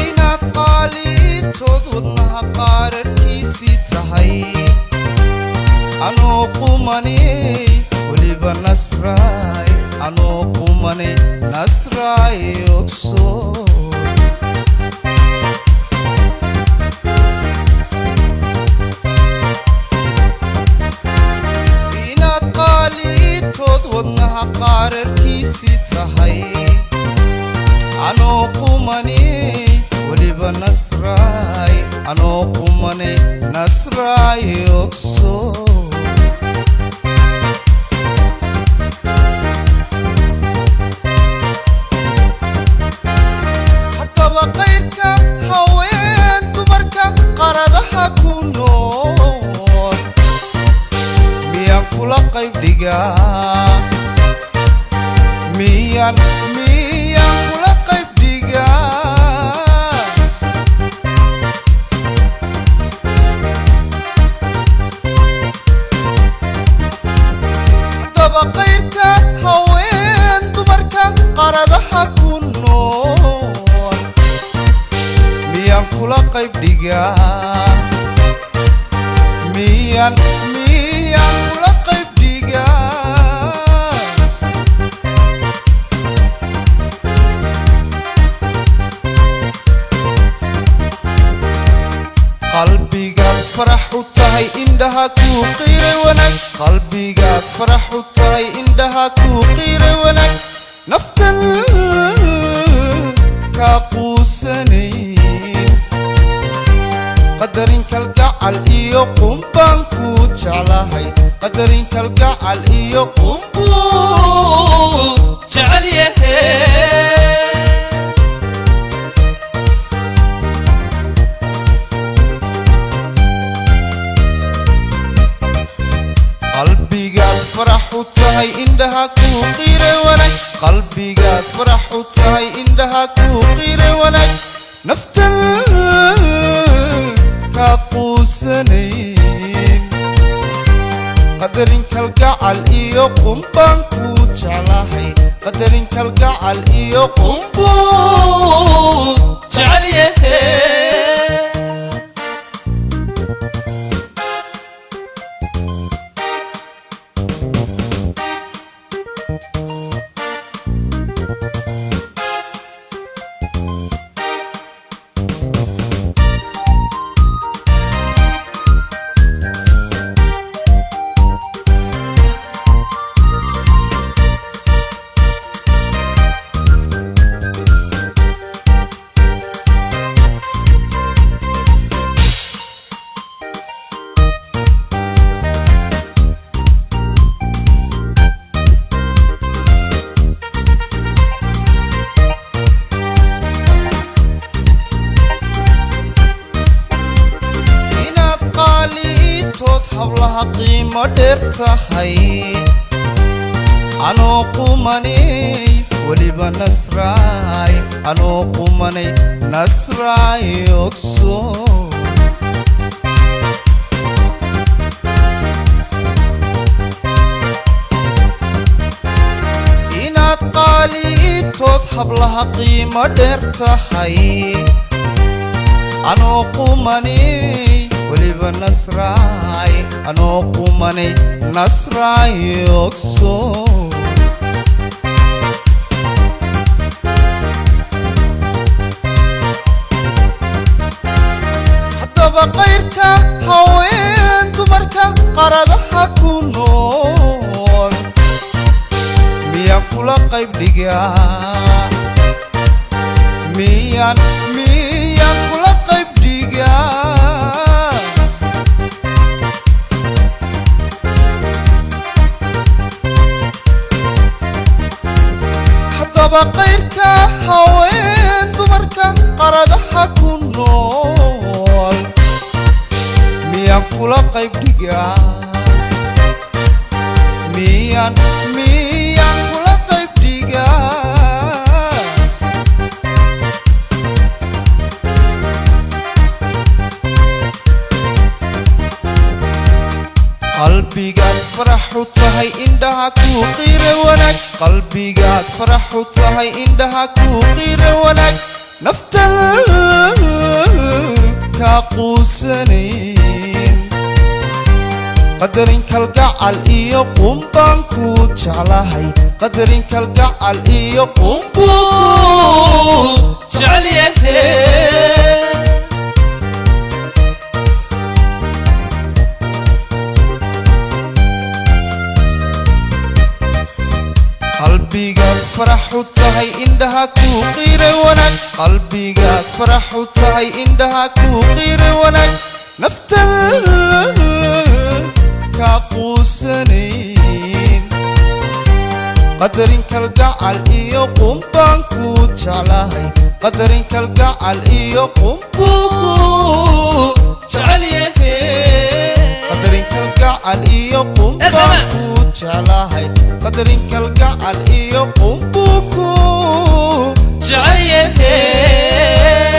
Inaad qaaliitood wadnaha qaararkiisii tahay, anuu qumanay weliba Nasraay, anuu qumanay Nasraay ogso. Inaad qaaliitood wadnaha qaararkiisii tahay, anuu qumanay weliba Nasraay, anuu qumanay Nasraay ogso. Haddaba qayrka haween dumarka qaradaha ku nool miyaan kula qayb dhigaa? Miyaan kula qayb dhigaa? Haddaba qayrka haween dumarka qaradaha ku nool miyaan kula qayb dhigaa? Miyaan kula qayb dhigaa? Qalbigaad farax u tahay, indhaha kuu qiiray wanaag. Qalbigaad farax u tahay, indhaha kuu qiiray wanaag. Naftan kaa quusanayn, qadarin kalgacal iyo qumbaan kuu jeclahay, qadarin kalgacal iyo qumbuu jecel yahe. Qalbigaad farax u tahay, indhaha kuu qiiray wanaag. Qalbigaad farax u tahay, indhaha kuu qiiray wanaag. Naftan kaa quusanayn, qadarin kalgacal iyo qumbaan kuu jeclahay, qadarin kalgacal iyo qumbuu jecel yahe. Inaad qaaliitood hablaha qiimo dheer tahay, anuu qumanay weliba Nasraay, anuu qumanay Nasraay ogso. Inaad qaaliitood hablaha qiimo dheer tahay, anuu qumanay weliba Nasraay, anuu qumanay Nasraay ogso. Haddaba qayrka haween dumarka qaradaha ku nool miyaan kula qayb dhigaa? Miyaan kula qayb dhigaa? Haddaba qayrka haween dumarka qaradaha ku nool, miyaan kula qayb dhigaa? Miyaan kula qayb dhigaa? Qalbigaad farax u tahay, indhaha kuu qiire wanaag. Qalbigaad farax u tahay, indhaha kuu qiire wanaag. Naftan kaa quusanayn, qadarin kalgacal iyo qumbaan kuu jeclahay. Qadarin kalgacal iyo qumbuu jecel yahay. Qalbigaad farax u tahay, indhaha kuu qiire wanaag. Qalbigaad farax u tahay, indhaha kuu qiire wanaag. Naftan kaa quusanayn, qadarin kalgacal iyo qumbaan kuu jeclahay. Qadarin kalgacal iyo qumbuu jecel yahay. Qadarin kalgacal iyo qumbaan SMS. kuu jeclahay. Qadarin kalgacal iyo qumbuu ku jecel yahay.